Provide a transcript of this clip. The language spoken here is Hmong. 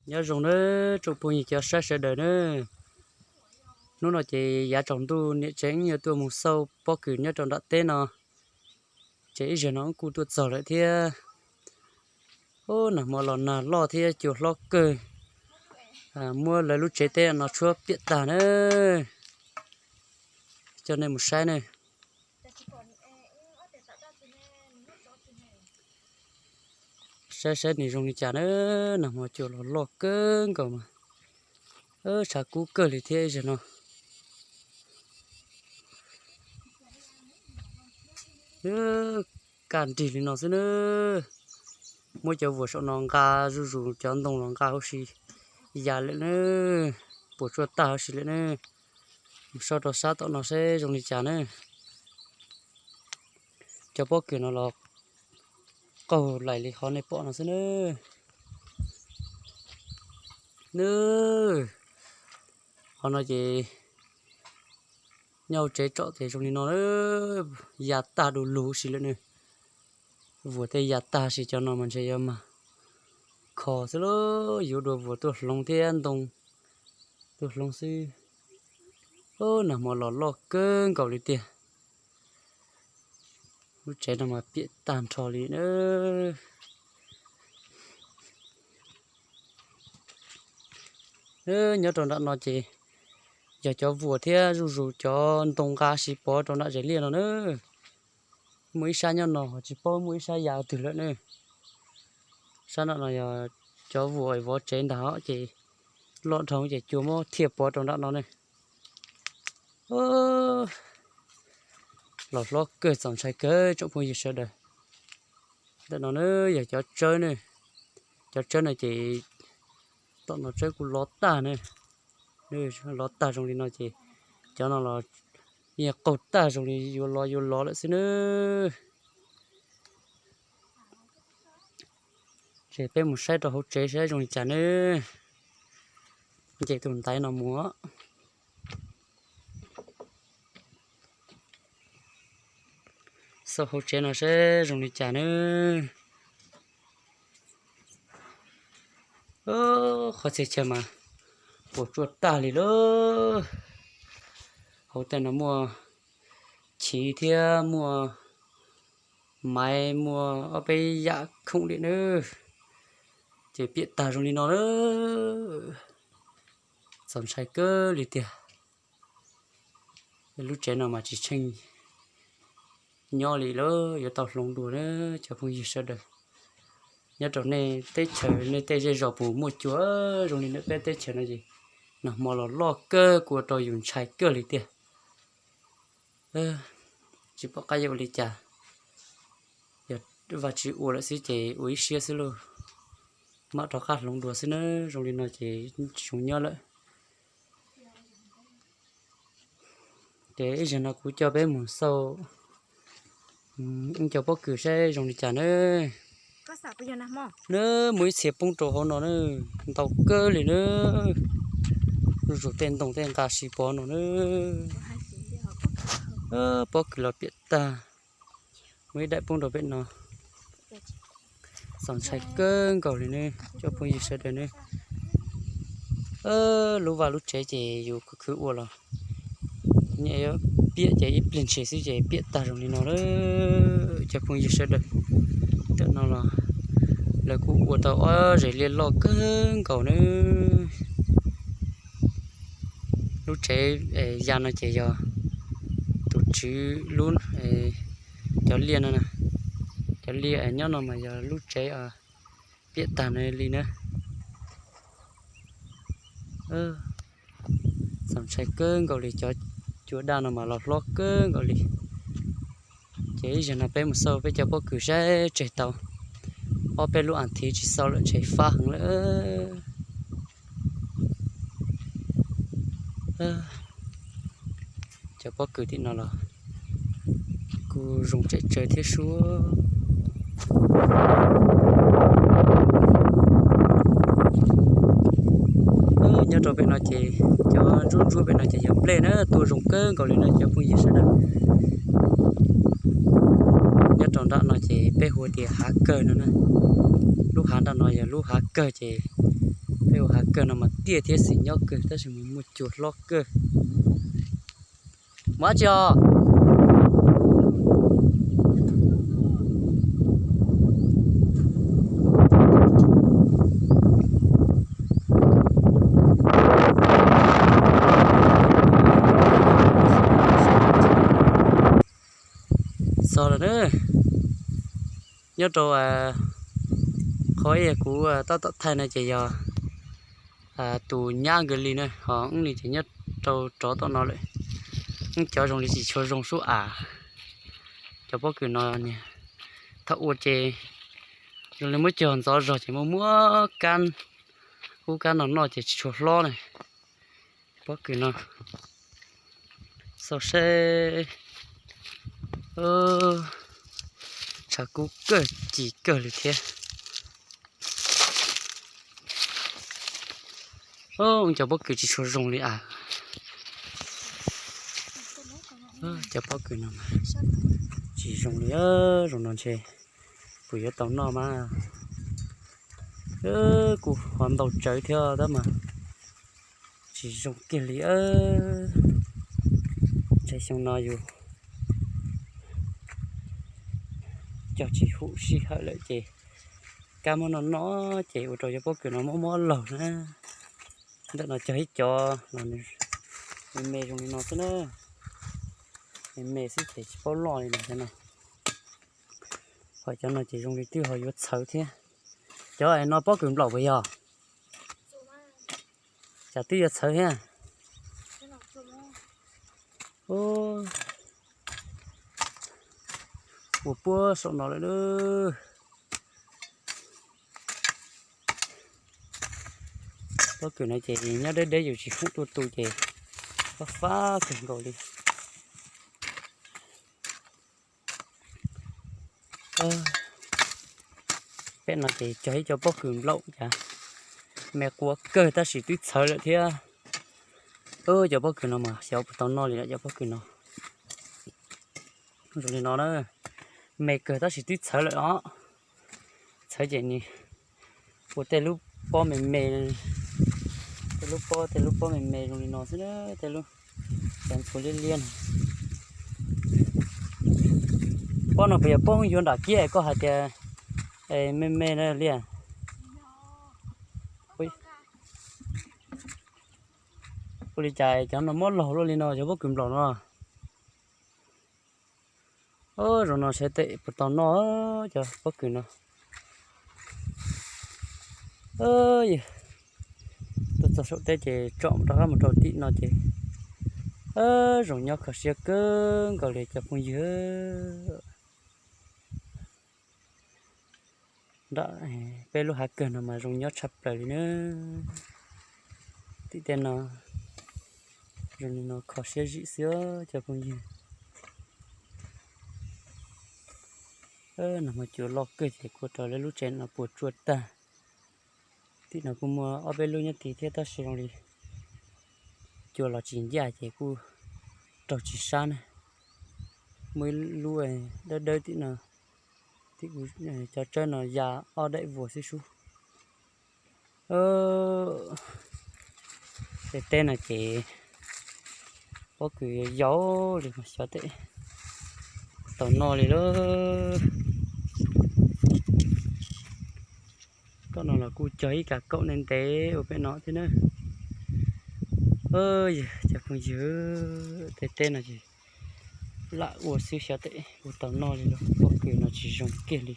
Nyob zoo nawb tsoom phooj ywg cov saib sawv daws nawb. Hnub no ces yav tsaus ntuj niam tsev wb yuav tuaj mus xauj pob kws nyob rau nram teb no. Ces ib zaug no wb kuj tuaj txog lawm thiab. Ub, nag hmo los nag loj thiab cua hlob kawg. Muab lawv lub tsev teb no tshuab piam tag na. Coj nej mus saib na. Saib saib nws zoo li cas na. Nag hmo cua los loj kawg nkaus mas, tshav kub kawg li thiab ib zaug no. Kaj nrig li no xwb na. Muab cov vuas saum no nqa zuj zus cov ntoo los nqa huv si ya lawm na. Puas tsuaj tag huv si lawm na. Mus so rau sab tom no seb zoo li cas na. Cov pob kws no los qaug laim li qhov nej pom no xwb na. Nws, qhov no ces nyob hauv tsev tsom ces zoo li no, ya tag du lug huv si lawm na. Vuas tej ya tag huv si, cov no mas ntshe yuav mag kho xwb lauj, yuav dua vuas tuaj hloov thiab ntoo tuaj hloov xwb. Nag hmo los loj kawg nkaus li tiag. Lub tsev no mas piam tag nrho li na. Nyob rau nram no ces yog cov vuas thiab zuj zus cov ntoo nqa huv si pov rau nram zes liaj no na. Muaj ib sab nyob no ho tsis paub muaj ib sab ya twg lawm na. Sab nram no yog cov vuas vov tsev ntag ces loj dhau ces cua muab thiaj pov rau nram no na. Los hlob kawg, txaus ntshai kawg tsoom phooj ywg sawv daws. Ntawm no na yog cov tsawb na. Cov tsawb no ces tom no tsawb kuj lov tag na. Lov tag zoo li no ces cov no los yeej qaug tag zoo li yuav lov yuav lov lawm xwb na. Ces peb mus saib rau hauv tsev saib zoo li cas nawb. Nce tus ntaiv no mus. Xauj hauv tsev no saib zoo li cas nawb. Qhov txhia chaw mas puas tsuaj tag li lauj. Hauv tej no muaj chiv thiab muaj maiv, muaj ob peb yam khoom li nawb. Ces piam tag zoo li no lawm. Txaus ntshai kawg li tiag. Lub tsev no mas tsis tsheej nyob li lawm, yuav tau hloov dua na cov phooj ywg sawv daws. Nyob rau nej teb chaws nej tej zej zos puas muaj cua zoo li ntawm peb teb chaws no ces nag hmo los loj kawg kuj ua rau yus ntshai kawg li tiag. Tsis pom qab yuav ua li cas, yog Vajtswv ua lawm xwb ces ua ib siab xwb lauj. Mam rov qab hloov dua xwb na, zoo li no ces tsis zoo nyob lawm. Ces ib zaug no kuv coj peb mus xauj ib co pob kws saib zoo li cas na. Na, muaj ib txhia poob rau hauv no na, ntau kawg li na. Zuj zus tej ntoo tej nqa huv si pov no na. Pob kws los piam tag. Muaj ib daim poob rau pem no. Txaus ntshai kawg nkaus li ne, cov phooj ywg sawv daws ne. Lub vaj lub tsev ces yus khwv khwv ua los nyias piam ces ib pliag ntshis xwb ces piam tag zoo li no lawm cov phooj ywg sawv daws. Tam no los lawv kuj ua tau ob zes liaj loj kawg nkaus na. Lub tsev ya no ces yog tus tswv lub, cov liaj no, cov liaj nyob no mas yog lub tsev piam tag no li na. Txaus ntshai kawg nkaus li, cov cua daj no mas los hlob kawg nkaus li. Ces ib zaug no peb mus xauj peb cov pob kws saib tseg tau ob peb lub as thiv tsis xauj lawm ntshe fab heev lawm. Cov pob kws tim no los kuj zoo tsem tsawv thiab suab. Nyob rau pem no ces cov ntsuab ntsuab pem no ces yog nplej na, tuaj zoo kawg nkaus li na cov phooj ywg sawv daws. Nyob rau nram no ces peb hu tias hav kawg no na. Lub hav nram no yog lub hav kawg ces peb kawg no mas tiaj thiab xim nyob kawg tab sis mas muaj cua hlob kawg. Mus dab tsi os? Txog lawm na, nyob rau qhov kuv tab tom thaij no ces yog tus nyab nkawd li na, ho wb li ces nyob rau rov tom no lawm. Wb cov zoo li tsis tshua zoo sub as. Cov pob kws no thaum ua ces zoo li muab cog ntxov zog ces muaj muab kab ub kab no noj ces tsis tshua hlob na. Pob kws no xauj seb, tshav kub kawg ci kawg li thiab. Cov pob kws tsis tshua zoo li as. Cov pob kws no tsis zoo li, zoo no ntshe puas yuav tau noj mas. Kuj ho ntau tsawv thiab tab mas tsis zoo kiag li. Ntshe xyoo no yus cog tsis hum sij hawm lawm ces kab muab noj noj ces ua rau cov pob kws no mob mob laug na. Ntawm no cog ib cov me me zoo li no xwb na. Me me xwb ces tsis paub loj li no cov no. Ho cov no ces zoo li twb ho yuav txhawv thiab. Cov no pob kws nplaum puas yog? Cas twb yuav txhawv thiab. Ua puag saum no lawm lauj. Pob kws no ces nyob deb deb yus tsis hum tuaj tu ces fab fab kawg nkaus li. Pem no ces cog ib co pob kws nplaum cas me quav kawg tab sis twb txhawv lawm thiab. Cov pob kws no mas xyov puas tau noj li lawm cov pob kws no. Zoo li no na, me kawg tab sis twb txhawv lawm os. Txhawv ces nws ua tej lub pob me me, tej lub pob tej lub pob me me zoo li no xwb na, tej lub cov ntxhuav liab liab no. Pob no puas yog pob yuav nram kiab koj hais tias me me na liaj? Ua li cas cov no mob laug luaj li no cov pob kws nplaum no? Zoo no saib tes puas tau noj cov pob kws no. Tuaj txog saum teb ces tsom rov qab mus rau tim no ces zoo nyob kho siab kawg nkaus li cov phooj ywg. Nram peb lub hav kawg no mas zoo nyob tshaj plaws li na. Tim tej no zoo li no kho siab zim xwb cov phooj ywg. Nag hmo cua loj kawg ces kuj rau lub tsev no puas tsuaj tag. Tim no kuj muaj ob peb lub nyob tid thiab tab sis zoo li cua los tsis ncaj ces kuj raug tsis sab na. Muaj ib lub dawb dawb tim no, tim kuv cov tsawb no ya ob daim vuas xwb sub. Tej teb no ces pob kws yau li mas xyov tes tau noj li lauj. Tom no los kuj cog ib kas kaum ntev ntev ua peb no thiab na. Yog cov phooj ywg, tej teb no ces lam ua xwb xyov tes ua tau noj li lauj, pob kws no tsis zoo kiag li.